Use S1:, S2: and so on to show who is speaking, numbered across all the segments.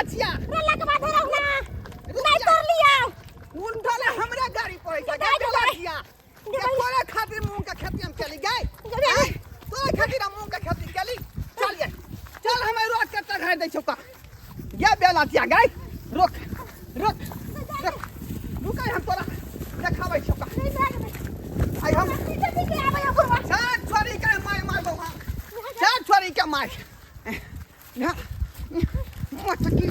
S1: बेलचिया
S2: रे लकवा धरौ ना नहीं तोड़ लिया
S1: उल्टा ले हमरा गाड़ी पड़ै छै गे बेलचिया के तोरे खातिर मूंग के खेती हम केली गए आँय? तोरे खातिर हम मूंग के खेती केली चल ये चल हमें रोक के चढ़ा दै छौ का गे बेलचिया गए रोक रोक रोक रुक हम तोरा देखाबै छौ का आइ हम चार छोरी के मार मारबौ हम चार छोरी के मार ना मोटकी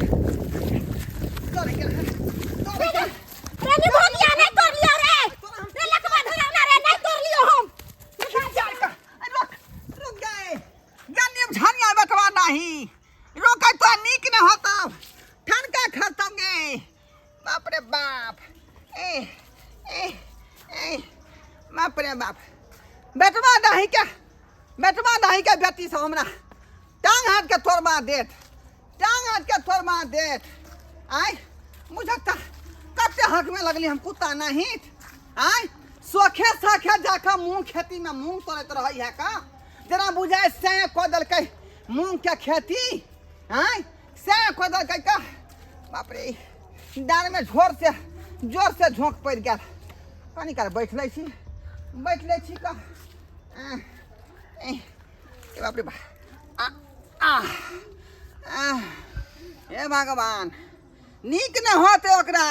S1: तोरे के तोरे के
S2: रे नहीं भोगिया नहीं तोड़ लियो रे रे लकवा धरौ ना रे नहीं तोड़ लियो हम
S1: चार का रुक रुक गए गन्ने झानिया बेटवा नहीं रोक तो नीक न होता ठनका खतम गए बाप रे बाप ए ए ए बाप रे बाप बेटवा नहीं के बेटवा नहीं के बेटी सब हमरा टांग हाथ के तोड़वा देत टांग हाथ के तोड़वा देत आय मुझे त कते हक में लगली हम कुत्ता नहीं आय सोखे साखे जाके मूंग खेती में मूंग तोड़ैत रहै है का जेना बुझाय से कऽ देलकै मूंग के खेती आय से कऽ देलकै का बाप रे डाँड़ में झोर से जोर से झोंक पड़ि गेल कनी काल बैठ लै छी बैठ लै छी का ए बाप रे बा आ आ आ हे भगवान नीक नहि होतै ओकरा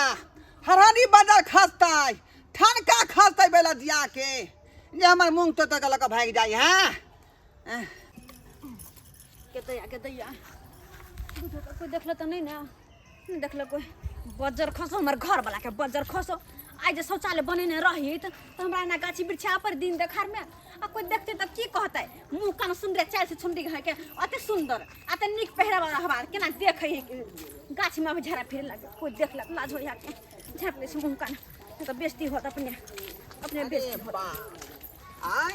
S1: हरहरी बदर खसतै ठनका खसतै बेलदिया के जे हमर मूँग तोड़ के लऽ कऽ भागि जाइ है
S2: के दैया के दैया बुझो तऽ कोइ देखल तऽ नहि ने नहि देखल कोइ बज्जर खसो हमर घरवला के बज्जर खसो आइ जे शौचालय बनेने रही तऽ हमरा एना गाछी वृक्ष पर दिन देखारमे आ कोइ देखते तऽ की कहतै मुँह कान सुन्दर चालि से छुंडी के अते सुन्दर अते नीक पहिरावा रहबा केना देखै है गाछीमे अभी झड़ा फिरे लगे कोइ देखलक लाज होइया के झाँप लै छै मुँह कान तऽ बेइज्जती होत अपने अपने बेइज्जती होत
S1: आय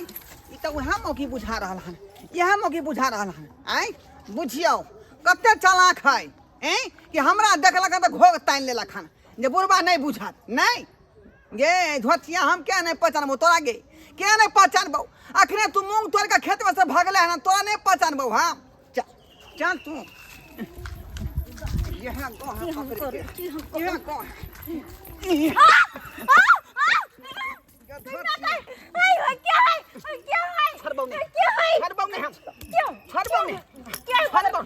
S1: ई तऽ उएह मौगी बुझा रहल हन इएह मौगी बुझा रहल हन आय बुझियौ कते चालाक है ऐं कि हमरा देखलक हन तऽ घोघ तानि लेलक हन जे बुढ़बा नहि बुझत नहि गे धोतिया हम क्या नहीं पहचानबो तोरा गे क्या नहीं पहचानबो अखने तू मूंग तोड़ के खेत में से भागले हन तोरा नहीं पहचानबो हम चल चल तू यहाँ कौन
S2: की हम
S1: पकड़
S2: करू
S1: के
S2: की हम करू
S1: यहाँ कौन
S2: आ आ
S1: छोड़बौ नहीं
S2: क्या है
S1: छोड़बौ नहीं हम
S2: क्यों
S1: छोड़बौ नहीं
S2: क्या
S1: छोड़बौ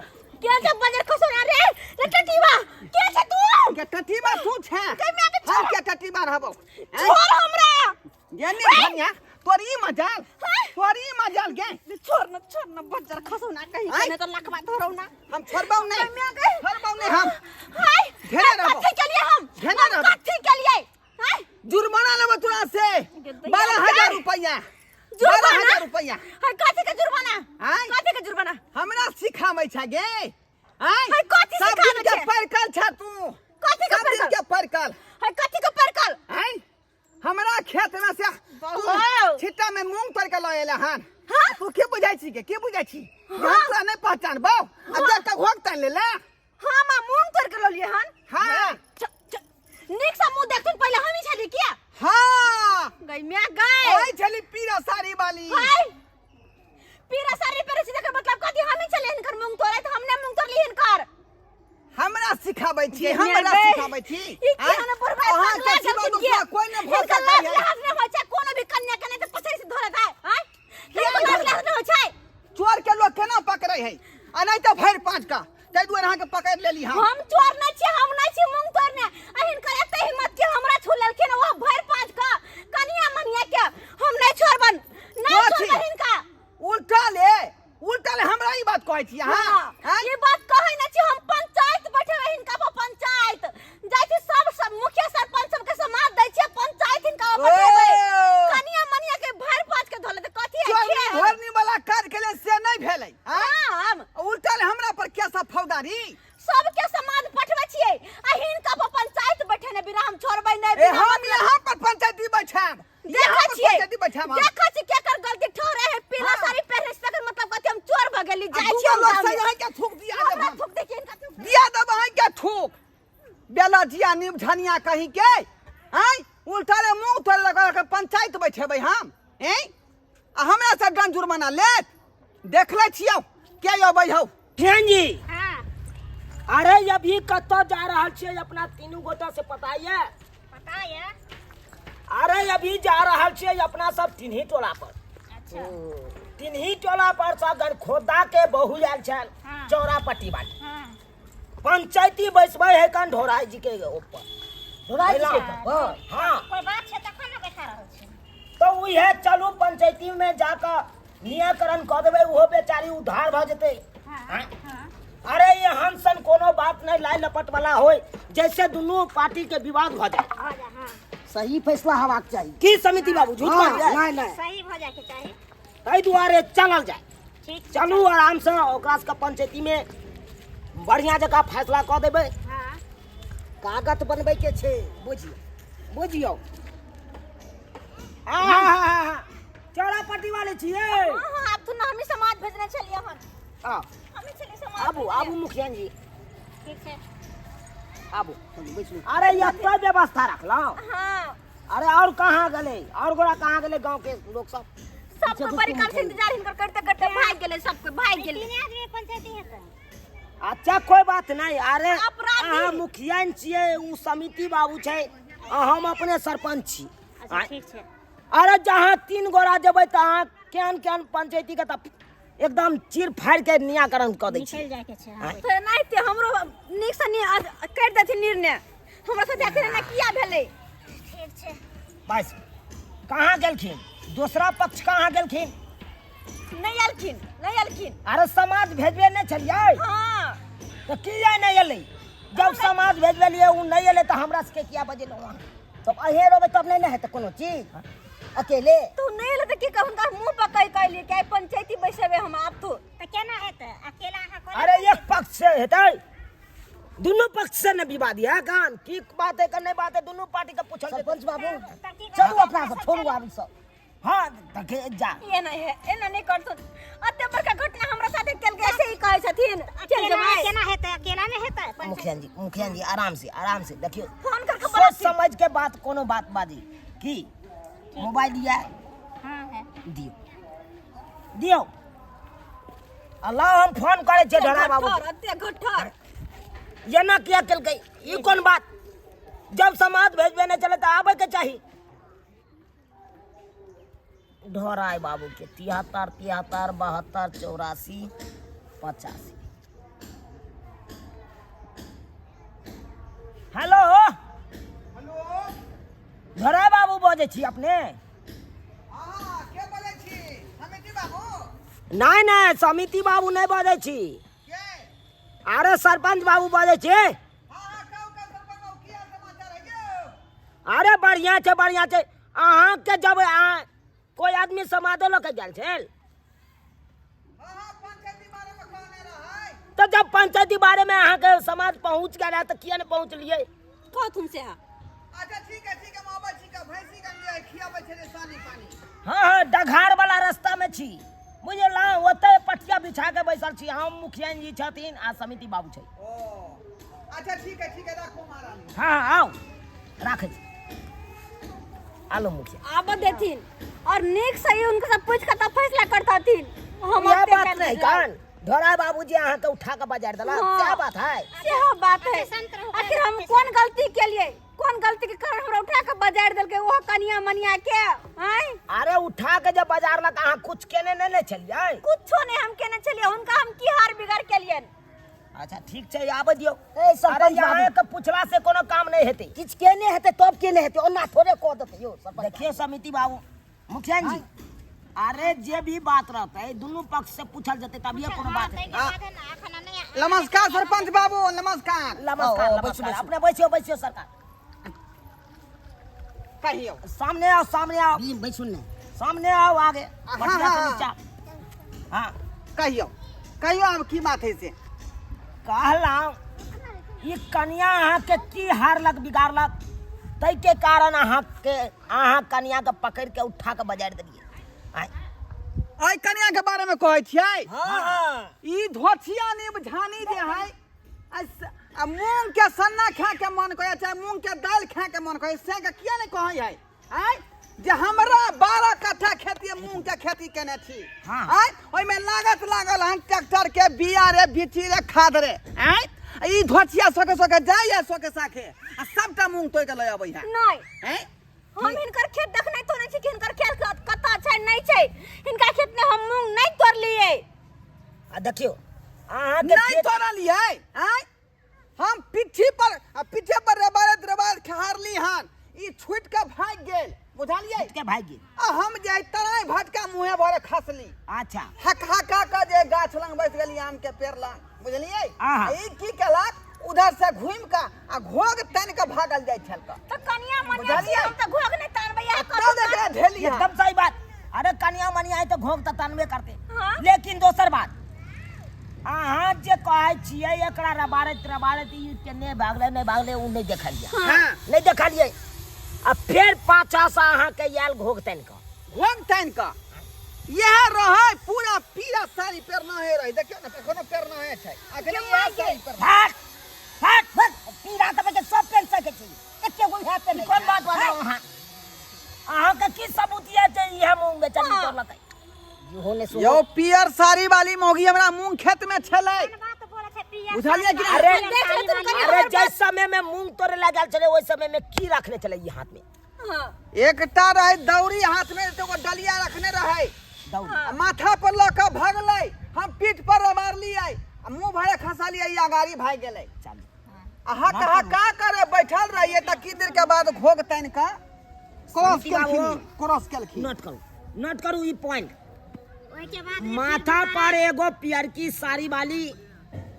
S2: क्या जब बजर खसो ना रे रे टटीवा के छे तू
S1: के टटीबा तू छे
S2: के मैं के
S1: हम के टटीबा रहबौ
S2: छोड़ हमरा
S1: गे नहीं धनिया तोर ई मजाल तोर ई मजाल गे
S2: छोड़ ना छोड़ ना बजर खसो ना कहीं
S1: आय।
S2: नहीं तो लखवा धरौ ना
S1: हम छोड़बौ नहीं
S2: मैं के
S1: छोड़बौ नहीं हम
S2: हाय
S1: घेने रहबौ।
S2: कथी के लिए हम
S1: घेने
S2: हम
S1: रहबौ।
S2: कथी के लिए हाय
S1: जुर्माना लेबो तोरा से 12,000 रुपया।
S2: जुर्माना?
S1: 12,000 रुपया।
S2: हाय कथी के जुर्माना?
S1: आय?
S2: कथी के जुर्माना?
S1: हमरा सिखाबै छ गे। आय?
S2: हाय, कथी
S1: सब दिन
S2: सिखाबै
S1: के
S2: छै?
S1: परकल छ तू।
S2: कथी के
S1: सब दिन
S2: परकल?
S1: के परकल।
S2: हाय कथी के परकल?
S1: आय? हमरा खेत में से तू
S2: बहु।
S1: छिट्टा में मूंग तोड़ के लऽ एले हन।
S2: हाँ?
S1: तू के बुझाइ छी गे? के बुझाइ छी? हम तोरा नहि पहचानबौ। आ जा के घोघ तानि लेले।
S2: हाँ माँ मूंग तोड़ के ललिए हन।
S1: हाँ।
S2: नीक से मुंह देखथुन पहिले हम ही छली किया
S1: हाँ
S2: गई म्या गई
S1: ओइ छली पीरा साड़ी वाली
S2: हाय पीरा साड़ी पर छी देखा मतलब कथी हम ही छली हिनकर मूंग तोड़े त हमने मूंग तोड़ली हिनकर
S1: हमरा सिखाबै छी
S2: गई म्या
S1: हमरा
S2: गई।
S1: सिखाबै छी
S2: ई
S1: आँय?
S2: केहन बुढ़बा
S1: अहाँ
S2: पगला
S1: के सिवा
S2: गेलखिन
S1: दूसरा
S2: किया?
S1: कोई नहि भऽ
S2: हिनकर लाज
S1: सकैए
S2: लिहाज नहि होइ छै कोनो भी कन्या के नहि तऽ पछाड़ि से धरत है आँय
S1: किया
S2: हिनकर लाज
S1: धरत?
S2: लिहाज नहि होइ छै
S1: चोर के लोग केना पकड़ै है आ नहि तऽ भरि पाँच का ताहि दुआरे अहाँके पकड़ि लेली हम
S2: हम चोर नहि छी हम नहि छी मूंग तोड़ने आ हिनकर एते हिम्मत के हमरा छू लेलखिन वो भरि पाँच का कनिया मनिया के हम नहि छोड़बन नहि
S1: कथी?
S2: छोड़बन हिनका
S1: उल्टा ले उल्टा ले हमरा ई बात कहै छी अहाँ
S2: हाँ,
S1: आँय?
S2: ये बात कहै नहि छी हम पंचायत बैठेबै हिनका पर पंचायत जाइ छी सब सब मुखिया सरपंच सबके समाज दै छियै पंचायत हिनका पर बैठेबै
S1: ओ!
S2: कनिया मनिया के भरि पाँच के धोले तऽ कथी है
S1: चोरनी
S2: खेल?
S1: घोरनी वाला काज केले से नहि भेलै आँय?
S2: हाँ, हम
S1: उल्टा ले हमरा पर केस फौदारी
S2: सबके समाज पठबै छियै आ हिनका पर पंचायत बैठेने बिना हम छोड़बै नहि
S1: ए
S2: बिना
S1: हम
S2: मतलब
S1: यहाँ पर पंचायती बैठाब
S2: देखै
S1: यहाँ पर
S2: छियै
S1: पंचायती बैठाब हम
S2: देखै छियै केकर गलती ठहरे है पीला
S1: हाँ।
S2: साड़ी पहिरने छै तकर मतलब कथी हम चोर भऽ गेली
S1: आ
S2: जाइ
S1: दूगो
S2: छियै हम
S1: लोग
S2: गाँव
S1: से
S2: में।
S1: यहाँ के थूक दिया देब
S2: हमरा
S1: हम।
S2: थूक दे के हिनका थूक दे।
S1: दिया देब अहाँ के थूक बेलजिया निमझनिया कहीं के आँय उल्टा रे मुँह तोड़ लगा के पंचायत बैठेबै हम ऐं आ हमरा से दंड जुर्माना लेत देख लै छियौ के अबै हौ
S3: जी
S2: हाँ।
S3: अरे अभी कतऽ जा रहल छियै अपना तीनू गोटा से पता ये?
S4: पता ये।
S3: अरे अभी जा रहल छियै अपना सब तिन्ही टोला पर।
S4: अच्छा।
S3: तिन्ही टोला पर सब जन खोदा के बहु आयल छल।
S4: हाँ।
S3: चौरा पट्टी वाली।
S4: हाँ।
S3: पंचायती बैसबै है कन ढोराई जी के ऊपर।
S5: ढोराई जी के ऊपर?
S3: हाँ।
S4: कोई बात छै तखन ने बैठा रहल छी।
S3: तो उहे चलू पंचायती में जाकर नियाकरण कऽ देबै, ओहो बेचारी उद्धार भऽ जेतै।
S4: हाँ,
S3: हाँ?
S4: हाँ।
S3: अरे एहन सन कोनो बात नहीं लाइ लपट वाला होय जैसे दुनू पार्टी के विवाद भऽ जाए।
S4: भऽ जाए, हाँ।
S5: सही फैसला हेबाक चाही।
S3: की समिति बाबू झूठ
S5: हाँ,
S3: कहलियै?
S5: नहीं, नहीं।
S4: सही भऽ जाए के चाही।
S3: ताहि दुआरे चलल जाए।
S4: ठीक छै,
S3: चलू आराम से ओकरा सबके पंचायती में बढ़िया जकाँ फैसला कऽ देबै।
S4: हाँ।
S5: कागज बनबै के छै, बुझियौ बुझियौ।
S3: आहा, चौरा पट्टी वाले छियै?
S2: हाँ, हाँ, आब तो ना हमी समाज भेजने छलियै हन।
S3: हाँ।
S2: हमी छलियै समाज
S3: आबू,
S2: भेजने।
S3: आबू मुखिया जी।
S4: ठीक छै।
S3: आबू।
S5: चलू, बैसू।
S3: अरे एतऽ व्यवस्था रखलहुँ।
S2: हाँ।
S3: अरे और कहाँ गेलै? और गोरा कहाँ गेलै गाँव के लोग सब?
S2: सब कोई बड़ी काल से इंतजार हिनकर करते करते भाग गेलै, सब कोई भाग गेलै।
S4: तीन आदमी पंचायती हेतै।
S3: अच्छा कोई बात नहीं। अरे
S2: अपराधी।
S3: अहाँ मुखिया छियै, उ समिति बाबू छै, आ हम अपने सरपंच छी।
S4: अच्छा, ठीक छै।
S3: अरे जहाँ तीन गोरा जेबै तहाँ केहन केहन पंचायती के तऽ एकदम चीर फाड़ के नियाकरण कऽ दै छी।
S4: निकलि जाय के छै, हाँ।
S2: तऽ एनाहिते हमरो नीक से करि देथिन निर्णय। हमरा साथे एखन एना किया भेलै?
S4: ठीक छै।
S3: बस कहाँ गेलखिन दोसरा पक्ष? कहाँ गेलखिन?
S2: नहि एलखिन, नहि एलखिन।
S3: अरे समाज भेजबे नहि छलियै?
S2: हाँ।
S3: तऽ किया नहि एलै? जब समाज भेजबेलियै ओ नहि एलै तऽ हमरा सबके किया बजेलहुँ अहाँ?
S5: तब अहें रहबै तब नहि ने हेतै कोनो चीज अकेले।
S2: तू नहि एलै तऽ की कहू, हुनका मुँह पर कहि कहलियै कि आइ पंचायती बैसेबै हम आब तो।
S4: तऽ केना हेतै अकेला अहाँ कोना?
S3: अरे एक पक्ष से हेतै, दुनू पक्ष से ने विवाद है कान की बात है, नहीं बात है, दुनू पार्टी के पूछल जेतै।
S5: सरपंच बाबू
S4: तऽ की
S5: चलू अपना सब, छोड़ू आब ई सब।
S3: हाँ, तऽ जा।
S2: एना है, एना नहि करथुन। एते बड़का घटना हमरा साथे केलकै, ऐसे ही कहै छथिन चलि
S4: अकेला
S2: जेबै।
S4: केना हेतै? अकेला नहि हेतै पंचायती।
S3: मुखिया जी, मुखिया जी, आराम से, आराम से देखियौ।
S2: फोन करके
S3: सोच
S2: बोलथिन।
S3: समझ के बात, कोनो बात बाजी की मोबाइल दिया?
S4: हाँ, है।
S3: दियौ दियौ, अल्लाह हम फोन करै छियै ढोरा बाबू।
S2: घट्ठर, एते घट्ठर।
S3: एना किया केलकै? ई कोन बात? जब समाज भेजबे नहि चले तऽ आबे के चाही। ढोराय बाबू के 73 73 72 84 85। हेलो,
S1: हेलो,
S3: ढोराय बाबू बजै छी अपने?
S1: हाँ, के बोलै छी? समिति बाबू?
S3: नहि नहि, समिति बाबू नहि बजै छी।
S1: के?
S3: अरे सरपंच बाबू बजै छी।
S1: हाँ हाँ, कहू कहू सरपंच बाबू, की हाल समाचार है यौ?
S3: अरे बढ़िया छै, बढ़िया छै। अहाँके जब अहाँ कोई आदमी समादो लऽ के गेल छल?
S1: हाँ हाँ, पंचायती बारे में कहने रहै।
S3: तऽ जब पंचायती बारे में अहाँके समाज पहुँच गेल है तऽ किया नहि पहुँचलियै?
S2: कहथुन से।
S1: अच्छा ठीक है, ठीक है, हम आबै छी के भैंसी के लिए खियाबै छै सानी पानी।
S3: हाँ हाँ, डघार वाला रास्ता में छी बुझलहुँ, ओतऽ पटिया बिछा के बैसल छी हम। मुखिया जी छथिन आ समिति बाबू छै।
S1: ओ अच्छा, ठीक है, ठीक है, राखू महारानी।
S3: हाँ हाँ, आउ, राखै छी। आलो मुखिया।
S2: आबऽ देथिन और नीक से ही उनका सब पूछ के तब फैसला करतथिन। हम
S3: यह
S2: ओते
S3: बात
S2: काल्हि
S3: नहीं
S2: जाउ।
S3: कान ढोरा बाबूजी अहाँके उठा के बाजार देलक?
S2: हाँ।
S3: क्या बात है?
S2: सेहो बात है।
S4: अच्छा, शांत रहू।
S2: आखिर हम कोन गलती केलिए? कोन गलती के कारण हमरा उठा के बाजार देलकै ओहो कनिया मनिया के? आँय?
S3: अरे उठा के जब बाजार लग अहाँ कुछ केने नहीं ने छलियै?
S2: कुछो नहीं हम केने छलियै हुनका, हम की हार बिगाड़ केलियनि?
S3: अच्छा ठीक छै, आबऽ दियौ।
S5: ए सरपंच
S3: अरे
S5: बाबू।
S3: अहाँके पूछला से कोनो काम नहीं हेतै।
S5: किछु केने हेतै तब केने हेतै, ओना थोड़े कऽ देतै यौ सरपंच।
S3: देखियौ समिति बाबू, मुखिया जी, अरे जे भी बात रहतै दुनू पक्ष से पूछल जेतै तभिए कोनो बात हेतै।
S4: ताहिके बाद ने एखन नहि।
S1: नमस्कार सरपंच बाबू, नमस्कार।
S3: नमस्कार।
S5: आओ, बैसू,
S3: नमस्कार।
S5: बैसू।
S3: अपने बैसियो, बैसियो सरकार।
S1: कहियौ।
S3: सामने आओ, सामने आओ।
S5: ई बैसू ने।
S3: सामने आओ, आगे
S1: हाँ,
S3: पटिया के
S1: हाँ।
S3: नीचा। हाँ।
S1: कहियौ कहियौ, आब की बात है से?
S3: कहलहुँ ई कनिया अहाँके की हारलक बिगाड़लक ताहिके कारण अहाँके अहाँ कनिया के पकड़ि के उठा के बजारि देलियै? आँय?
S1: एहि कनिया के बारे में कहै छियै?
S3: हाँ हाँ।
S1: ई धोथिया नीब झानी जे है आ मूंग के सन्ना खा के मन करे चाहे मूंग के दालि खा के मन करे, से के किया नहीं कहै है? आँय, जे हमरा 12 कट्ठा खेती मूंग के खेती केने छी।
S3: हाँ।
S1: आँय, ओहिमे लागत लागल हन ट्रैक्टर के बिया रे, बीची रे, खाद रे। आँय, आ ई धोचिया सके सके जाय या सके साखे आ सबटा मूंग तोड़ के लऽ अबै है।
S2: नहीं।
S1: हैं?
S2: हम हिनकर खेत देखने तो नहीं छी कि हिनकर खेत कतऽ छै नहीं छै। हिनका खेत में हम मूंग नहीं तोड़लिए।
S3: आ देखियो अहाँ के
S1: नहीं तोड़लिए आय, हम पिट्ठी पर आ पीछे पर रबारत रबारत खेहारली हन, ई छूट के भाग गेल, बुझलिए?
S3: के भाग गेल।
S1: आ हम जाय तराई भटका मुँहे भरे खसली।
S3: अच्छा।
S1: हक हक के जे गाछ लंग बैस गेली आम के पेड़ लंग, बुझलिए?
S3: आहा।
S1: ई की केलक उधर से घूम के आ घोग तान के भागल जाय छल के।
S2: तो कनिया मनिया
S1: बुझलिए?
S2: हम तो घोग नहीं तानबै, यहाँ
S1: तब एकरा धेली हन।
S3: एकदम सही बात। अरे कनिया मनिया है तो घोग त तानबे करते।
S2: हाँ।
S3: लेकिन दोसर बात अहाँ जे कहै छियै एकरा रबारत रबारत ई केने भागलै नहि भागलै ओ नहि देखलियै।
S1: हाँ।
S3: नहि देखलियै। आ फेर पाछा से अहाँ के आयल घोग तानि कऽ।
S1: घोग तानि कऽ इएह रहै पूरा पीरा साड़ी पेरना है रहै, देखियौ ने एखनो पेरना है छै, अखने इएह साड़ी पेरना।
S3: हट हट
S5: हट, पीरा तऽ बच्चा सब पेन सकै छी, एते गो इएह पेन।
S3: कोन बात बजलहुँ अहाँ? अहाँ के की सबूत यऽ जे इएह मूँग बेचारी तोड़लकै?
S5: इहो नहि सुनू।
S1: यौ पियर साड़ी वाली मौगी हमरा मूंग खेत में छलै, बुझलियै कि
S3: अरे
S2: अरे
S3: अरे जाहि समय में मूंग तोड़े लए गेल छलै ओहि समय में की रखने छलै ई हाथ में?
S2: हाँ।
S1: एकटा रहै दौरी हाथ में, तो एगो डलिया रखने रहै।
S3: दौरी।
S1: आ माथा पर लऽ कऽ भगलै, हम पीठ पर मारलियै आ मुंह भरे खसलियै, ई अगाड़ी भागि गेलै।
S3: चलू।
S1: अहाँ कहाँ का करे बैठल रहिए तऽ की देर के बाद घोघ तानि कऽ क्रॉस केलखिन, क्रॉस केलखिन।
S3: नोट करू, नोट करू ई पॉइंट।
S4: ओहिके बाद
S3: माथा पर एगो पियरकी साड़ी वाली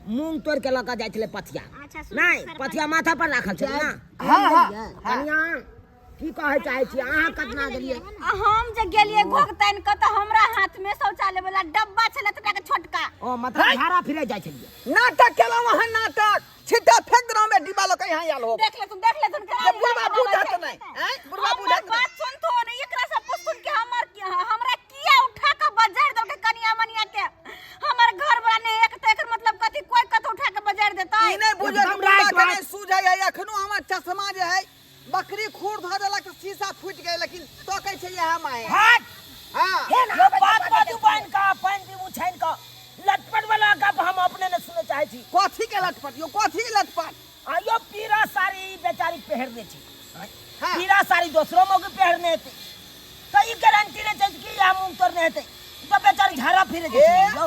S3: मूंग तोड़ के लऽ कऽ जाइ छलै पथिया।
S4: अच्छा, सुनू
S3: नहि,
S4: सरपंच।
S3: पथिया माथा पर राखल छलै ना।
S1: हाँ, हाँ,
S3: कनिया की कहै चाहै छी अहाँ कतना गेलियै?
S2: आ हम जे गेलियै घोघ तानि कऽ तऽ हमरा हाथ में शौचालय वाला डब्बा छलै तटा के छोटका।
S3: ओ मतलब झाड़ा फिरे जाइ छलियै।
S1: नाटक केलहुँ अहाँ, नाटक छिट्टा फेंक देलहुँ हमे डिब्बा लऽ कऽ यहाँ आयल हो।
S2: देख लेथुन, देख लेथुन केना
S1: जे बुढ़बा
S2: निकालि कऽ
S1: बुझत
S2: आबै छै।
S1: नहि, आँय? बुढ़बा
S2: हमर
S1: बुझत नहि।
S2: बात सुनथुन, एकरा से पूछथुन कि हमरा किया उठा कऽ बजार देलकै कनिया मनिया के? हमर घर वाला नहि एक तऽ एकर मतलब कथी कोई कतौ उठा कऽ बजार देतै?
S1: ई नहि बुझत
S3: एकदम
S1: बुढ़बा
S3: राइट
S1: के
S3: बात।
S1: नहि सूझै है, एखनो हमर चश्मा जे है बकरी खुर धऽ देलक तऽ शीशा फूटि गेल, लेकिन तकै छै इएह माहे।
S3: हट!
S1: हाँ।
S3: यो बात बाजू बान्हि कऽ, पानि पीबू छानि कऽ। लटपट वाला गप हम अपने नहि सुनऽ चाहै छी।
S1: कथी के लटपट यो, कथी के लटपट?
S3: आ यो पीरा साड़ी ई बेचारी पहिरने छै।
S1: हाँ।
S3: पीरा साड़ी दोसरो मौगी पहिरने हेतै तऽ ई गारंटी नहि छै कि इएह मूँग तोड़ने हेतै। तऽ बेचारी झाड़ा फिरे छै।
S1: ए,
S3: यौ।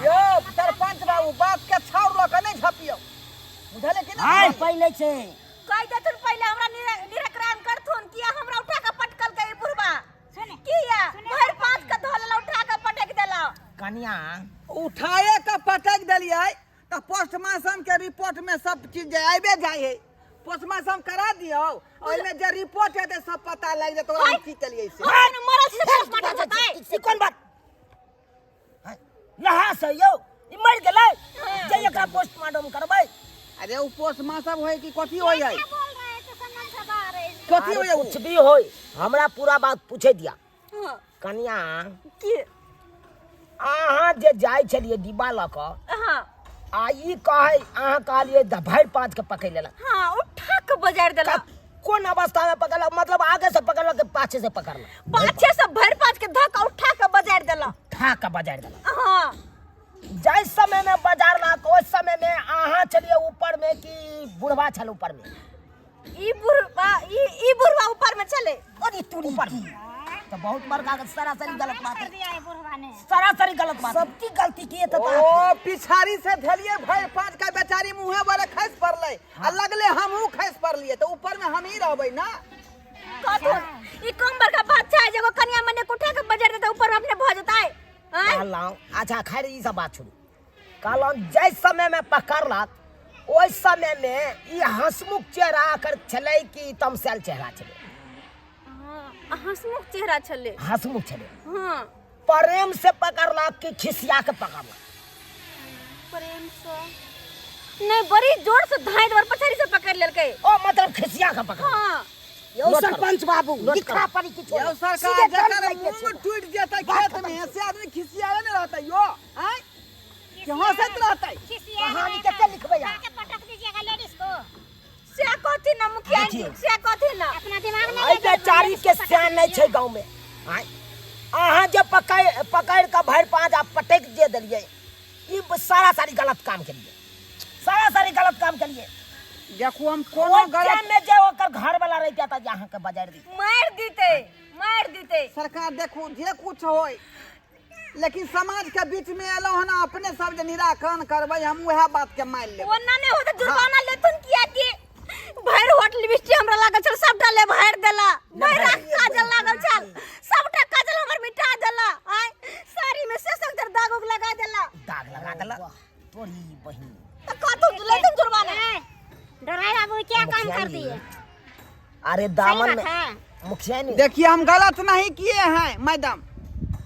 S1: यौ सरपंच बाबू बात के छाउर लऽ कऽ नहि झपियौ, बुझलियै कि
S3: हाय,
S1: नहि?
S3: पहिले छै।
S2: कहि देथुन पहिले हमरा निराकरण करथुन, किया हमरा उठा कऽ पटकलकै ई बुढ़बा? किया भरि पाँच के धो लेला उठा कऽ पटक देला?
S3: कनिया
S1: उठाए के पटक देलियै तऽ पोस्टमार्टम के रिपोर्ट में सब चीज जे आबे जाइ है, पोस्टमार्टम करा दियौ, ओहिमे जे रिपोर्ट हेतै सब पता लागि जेतै ओकरा हम की केलियै से।
S2: हम मरल छी तऽ पोस्टमार्टम होतै?
S3: ई कोन बात? लहा से यौ ई मरि गेलै जे एकरा पोस्टमार्टम करबै?
S1: अरे ओ पोस्टमार्टम होय कि कथी होय है?
S4: बोल रहे हैं तो समझ से बाहर है।
S1: कथी होय है उ?
S3: कुछ भी होय हमरा पूरा बात पूछे दिया।
S2: हाँ।
S3: कनिया
S2: की
S3: अहाँ जे जाइ छलियै डिब्बा लऽ कऽ,
S2: हाँ,
S3: आ ई कहै अहाँ कहलियै भरि पाँच के पकड़ि लेलक।
S2: हाँ, उठा के बजार देलक।
S3: कोन अवस्था में पकड़लक? मतलब आगे से पकड़लक कि पाछे से पकड़लक?
S2: पाछे से भरि पाँच के धक्का उठा के बजार देलक।
S3: उठा के बजार देलक।
S2: हाँ।
S3: जाहि समय में बजारलक ओहि समय में अहाँ छलियै ऊपर में कि बुढ़वा छल ऊपर में?
S2: ई बुढ़वा, ई बुढ़वा ऊपर में छलै।
S3: अरे तू ऊपर में तो बहुत बड़का सरासरी गलत बात
S4: कर
S3: है।
S4: दिया है बुढ़वा ने।
S3: सरासरी गलत बात है।
S5: सबकी गलती किए तऽ
S1: ओ पिछाड़ी से धेलियै भरि पाँच का बेचारी मुँहे बरे खसि पड़लै आ लगले हमहूँ खसि पड़लियै तऽ ऊपर में हमही रहबै ना।
S2: कथुन ई कम बड़का बात छै जे एगो कनिया मने के उठा के बजार देतै ऊपर में अपने भऽ जेतै? आँय?
S3: कहलहुँ अच्छा खैर ई सब बात छोड़ू, कहलहुँ जाहि समय में पकड़लक ओहि समय में ई हंसमुख चेहरा एकर छलै कि तमसायल चेहरा छलै?
S2: हाँ, हंसमुख चेहरा छलै।
S3: हंसमुख छलै।
S2: हाँ।
S3: प्रेम से पकड़लक कि खिसिया के पकड़लक?
S2: प्रेम से नहीं, बड़ी जोर से धाई दर पछाड़ी से पकड़ लेलकै।
S3: ओ मतलब खिसिया के पकड़लक।
S2: हाँ।
S5: यौ
S3: नोट करू।
S5: सरपंच बाबू,
S3: नोट
S5: लिखा
S3: करू।
S5: पढ़ी किछो
S1: यौ
S5: नहि।
S1: सरकार
S5: सीधे
S1: जकर
S5: दंड लैके
S1: मुँह
S5: छै।
S1: टूटि जेतै
S5: बात
S1: खेत
S5: खतम
S1: में
S5: छै।
S1: से आदमी खिसियाले नहि रहतै यौ, आँय? कि हंसैत रहतै?
S5: कहानी कते लिखबै अहाँ?
S4: के पटक दीजिएगा लेडीज को।
S2: से कथी ना मुखिया जी,
S3: देखियौ।
S2: से कथी ना?
S4: अपना दिमाग में
S3: एहि बेचारी के सियान नहि छै गाँव में। आँय? अहाँ जे पकड़ कऽ भरि पाँच आ पटकि जे देलियै ई सारा सारी गलत काम केलियै, सारा सारी गलत काम केलिए।
S1: देखू हम कोनो
S3: ओहि
S1: गलत
S3: टाइम में जे ओकर घर वाला रहिते त जे अहाँके बजारि दी।
S2: मारि दीते, मारि दीते।
S1: सरकार देखू जे कुछ होय, लेकिन समाज के बीच में एलहुँ हन, अपने सब जे निराकरण करबै, हम वएह बात के मान लेबै।
S2: ओना नहि होत जुर्माना लेथुन, किया कि भरि होट लिपस्टिक हमरा लागल छल, सबटा ले भरि देला। भरि काजल लागल छल, सबटा काजल हमर मिटा देला। आय साड़ी में से सब दाग उग लगा देला।
S3: दाग लगा देलक तोरी बहिन।
S2: त कतौ लेथुन जुर्माना।
S4: डराई बाबू क्या काम कर दिए?
S3: अरे
S4: सही
S3: दामन
S4: बात
S3: में
S4: है।
S3: मुखिया नहीं।
S1: देखिए हम गलत नहीं किए हैं मैडम,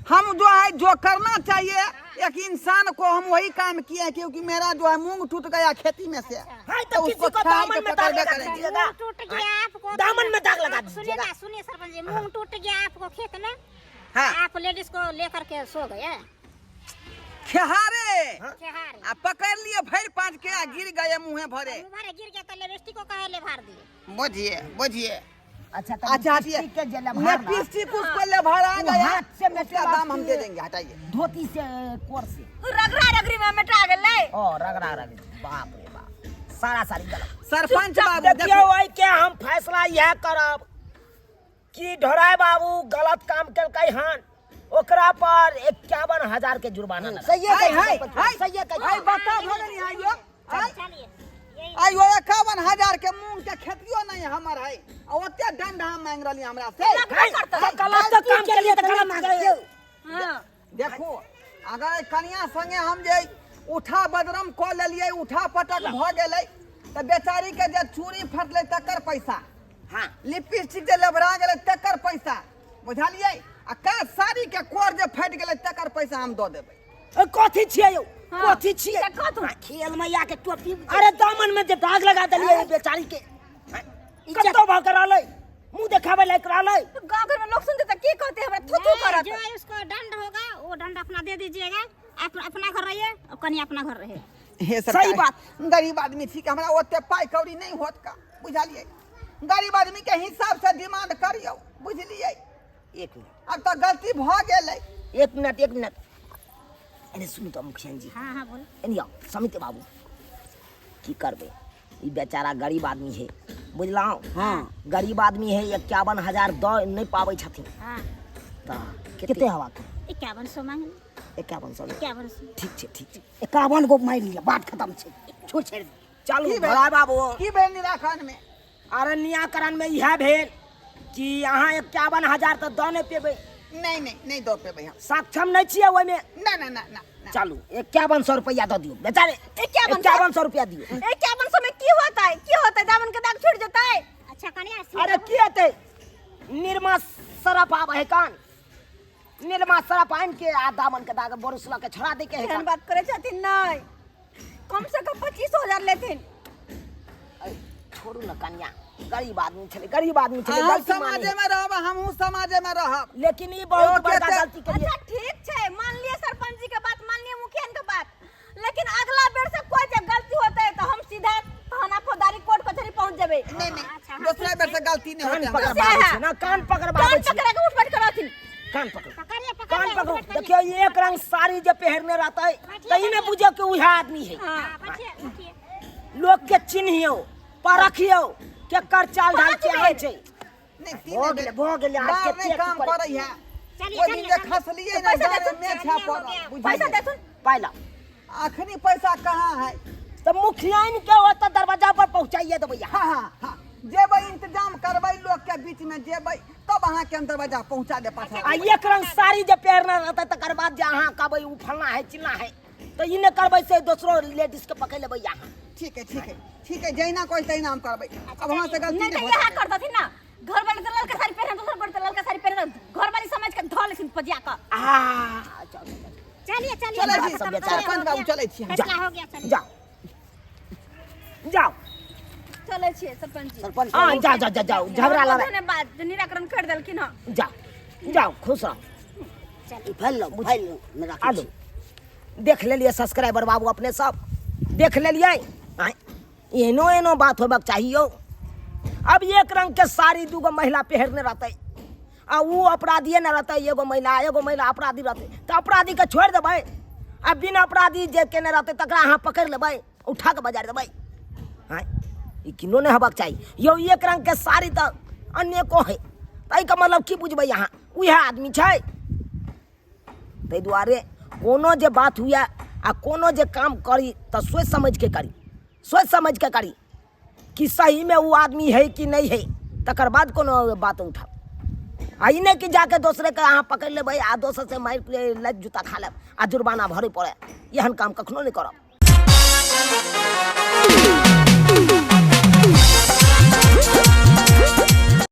S1: हम जो है जो करना चाहिए एक इंसान को हम वही काम किए हैं, क्योंकि मेरा जो है मूंग टूट गया खेती में से।
S3: हाँ,
S1: तो
S3: तो किसी
S1: उसको
S3: को
S1: खाए
S3: दामन
S1: के
S3: में
S1: पकड़
S3: दाग
S1: के
S3: लगा
S1: करेंगे।
S3: दीजिएगा।
S4: मूंग टूट गया आपको।
S3: दामन में दाग लगा
S4: आप सुनिए
S3: दीजिएगा।
S4: ना, सुनिए सरपंच जी, मूंग टूट गया आपको खेत में।
S1: हाँ।
S4: आप लेडीज को लेकर के सो गए।
S1: खेहारे
S4: खेहारे।
S1: आ पकड़ लिए भर पाँच के आ गिर गए मुँहे भरे।
S4: मुंह भरे गिर गया तो लिपस्टिक को कहे ले भार दिए।
S1: बुझिए बुझिए।
S3: अच्छा तो
S1: अच्छा हटिए,
S3: लिपस्टिक के जे लभार ना,
S1: लिपस्टिक उसको लेभरा
S3: वो
S1: गया,
S3: हाथ से
S1: उसका
S3: मेटेला
S1: दाम हम दे
S3: के-
S1: देंगे, हटाइए।
S3: धोती से कोर से
S2: रगड़ा रगड़ी में मिटा गेलै।
S3: ओ रगड़ा रगड़ी, बाप रे बाप, सारा सारी गलत।
S1: सरपंच बाबू
S3: देखियो
S1: देखो
S3: ओहि के हम फैसला इएह करब कि ढोराय बाबू गलत काम केलकै हन, ओकरा पर 51,000 के जुर्माना लगा।
S5: सही है,
S1: हाय, हाय, हाय,
S5: सही है,
S1: हाय, बता भगनी आइयो, हाय।
S4: चलिए यही।
S1: आइयो 51,000 के मूंग के खेतियो नहीं हमर है, आ ओते दंड हम मांग रहली हमरा से।
S3: हाय, तो गलत तो काम के लिए तो गलत मांगे।
S2: हाँ।
S1: देखो अगर कनिया संगे हम जे उठा बदरम कऽ लेलियै, उठा पटक भऽ गेलै, तऽ बेचारी के जे चूड़ी फटलै तकर पैसा,
S3: हाँ,
S1: लिपस्टिक जे लेबरा गेलै तकर पैसा, बुझलियै, आ का साड़ी के कोर जे फाटि गेलै तकर पैसा हम दऽ देबै।
S3: ए, कथी छियै यौ? कथी छियै?
S2: से कथू?
S5: खेल मैया के टोपी।
S3: अरे दामन में जे दाग लगा देलियै ओ बेचारी के, कतौ भऽ के रहलै, मुंह देखाबै लायक रहलै?
S2: गाँव घर में लोग सुनते त की कहते हमरा, थू थू
S4: नहीं,
S2: करत।
S4: जो उसको दंड होगा वो दंड अपना दे दीजिएगा। आप अपना घर रहिए और कन्या अपना घर रहे।
S1: हे सरकार,
S3: सही बात।
S1: गरीब आदमी छी, हमरा ओते पाइ कौड़ी नहीं होत का, बुझलियै, गरीब आदमी के हिसाब से डिमांड करियौ, बुझलियै।
S3: एक मिनट,
S1: अब तऽ गलती भऽ गेलै।
S3: एक मिनट, एक मिनट, एने सुनू तऽ मुखिया जी।
S4: हाँ हाँ बोलो।
S3: एने आउ समित बाबू, की करबै, ई बेचारा गरीब आदमी है, बुझलहुँ?
S5: हाँ।
S3: गरीब आदमी है, 51,000 दऽ नहि पाबै छथिन।
S4: हाँ।
S3: तऽ कते हवा के?
S4: 5100 मांग।
S3: 5100?
S4: 5100।
S3: ठीक छै, ठीक छै।
S5: 51 गो मारि लिअ, बात खत्म छै, छोड़ छाड़ि दियौ।
S3: चलू
S1: की भेल?
S3: भोला बाबू।
S1: की भेल निराकरण में?
S3: अरे निराकरण में इएह भेल कि अहाँ 51,000 तऽ दऽ नहि पेबै।
S1: नहीं नहीं, नहीं दऽ पेबै हम।
S3: सक्षम नहि छियै ओहिमे।
S1: ना ना ना ना ना।
S3: चलू 5100 रुपया दऽ दियौ बेचारे।
S2: 5100?
S3: 5100 रुपया दियौ।
S2: 5100 में की होता है, की होता है? दामन के दाग छूट जेतै।
S4: अच्छा कन्या,
S3: अरे की हेतै, निरमा सरफ आबै है कान, निरमा सरफ आनि के आ दामन के दाग बोरुस लऽ के छोड़ा दै के है
S2: एहन
S3: कान।
S2: बात करै छथिन? नहि, कम से कम 25,000 लेथिन।
S3: ऐ, छोड़ू ने कन्या, गरीब आदमी छलै, गरीब आदमी छलै,
S1: अहाँ
S3: गलती मानी।
S1: समाजे में रहब, हमहूँ समाजे में रहब,
S3: लेकिन ई बहुत
S1: एगो
S3: बड़का
S1: केते-
S3: गलती केलियै।
S2: अच्छा ठीक छै, मान लिए सरपंच जी के बात, मान लिए मुखिया के बात, लेकिन अगला बेर से कोई जे गलती होतै तऽ हम सीधा थाना फौजदारी कोर्ट कचहरी पहुंच जेबै।
S1: नहीं नहीं,
S4: अच्छा, हाँ,
S1: दूसरा बेर से गलती नहीं
S3: कान
S1: होते हमरा।
S3: पकड़बाबै छै ना, कान पकड़बाबै
S2: कान
S3: छै।
S2: पकड़ा के उठ बैठ करथिन।
S3: कान पकड़,
S4: पकड़िए
S3: कान
S4: पकड़िए,
S3: पकड़ू।
S4: उठ बैठ करिए।
S3: देखियौ ई एक रंग साड़ी जे पहिरने रहतै तऽ ई नहि बुझियौ कि उएह आदमी है।
S4: हाँ, बैठिए उठिए।
S3: लोक के चिन्हियौ परखियौ केकर चाल ढाल के होइ छै।
S1: नहीं, तीन
S3: भऽ गेलै, भऽ गेलै, आब
S1: बार
S3: कते
S1: नहीं काम
S3: करै?
S1: करै है।
S4: चलिए,
S1: ओहि दिन
S4: चलिए,
S1: जे
S4: चलिए।
S1: खसलियै ना,
S2: पैसा
S1: डाँरे
S2: देथुन,
S1: में
S4: चलिए,
S1: छा
S4: हो
S1: पड़ल,
S4: गया।
S2: पैसा
S1: बुझलियै।
S2: देथुन।
S3: पाइ लाउ।
S1: अखनी पैसा कहाँ है?
S3: तऽ मुखियाइन के ओतऽ दरवाजा पर पहुँचाइए देबै अहाँ।
S1: हाँ हाँ हाँ, जेबै इंतजाम करबै, लोक के बीच में जेबै तब अहाँ के हम दरवाजा पहुंचा दे पाछा।
S3: आ एक रंग साड़ी जे पहिरने रहतै तकर बाद जे अहाँ कहबै ओ फलना है चिलना है, तऽ ई नहि करबै से दोसरो लेडीज के पकड़ि लेबै अहाँ।
S1: ठीक है ठीक है ठीक है, जहिना कहै तहिना हम करबै, अब हमरा से गलती
S2: नहीं
S1: नहीं
S2: तऽ इएह
S1: होतै।
S2: कर देथिन ना, घर वाले तऽ ललका साड़ी पहिरन, दोसर गोटे तऽ ललका साड़ी पहिरन, घर वाली समझ के धऽ लेथिन पजिया कऽ।
S3: आ चल चल, चल।
S4: चलिए चलिए,
S1: चलै
S4: बात
S1: छी,
S4: खत्म
S3: बेचारा।
S4: हो
S1: सरपंच बाबू,
S4: गया।
S1: चलै छी हम।
S4: फैसला हो गया, चलिए।
S3: जाओ जाओ।
S2: चलै छियै सरपंच जी।
S5: सरपंच
S3: हाँ, जाओ जाओ जाओ जाओ, झगड़ा
S2: बहुत
S3: लड़ाई।
S2: धन्यवाद जे निराकरण कर देलखिन हँ।
S3: जाओ जाओ, खुश रहो।
S5: ई फैल लो, फैल लो, मे राखै
S3: आलू
S5: छी।
S3: देख लेलियै सब्सक्राइबर बाबू, अपने सब देख लेलियै। आँय, एहनो एहनो बात होबाक चाही यौ। अब एक रंग के साड़ी दूगो महिला पहिरने रहतै आ उ अपराधिये न रहतै, एगो महिला एगो महिला अपराधी रहतै तऽ अपराधीके छोड़ि देबै आ बिना अपराधी जे केने रहतै तकरा अहाँ पकड़ि लेबै। उठा कऽ बजार देबै। आँय, ई किनो नहि हेबाक चाही यौ। एक रङ्गके साड़ी तऽ अनेको है, ताहिके मतलब की बुझबै अहाँ? उएह आदमी छै। ताहि दुआरे कोनो जे बात हुए आ कोनो जे काम करी तऽ सोचि समझिके करी, सोचि समझिके करी कि सहीमे ओ आदमी है कि नहि है, तकर बाद कोनो बात उठाउ। आ ई नहि कि जाके दोसरेके अहाँ पकड़ि लेबै आ दोसरसँ मारि लत जूता खा लेब आ जुर्माना भरय पड़े। एहन काम कखनो नहि करब।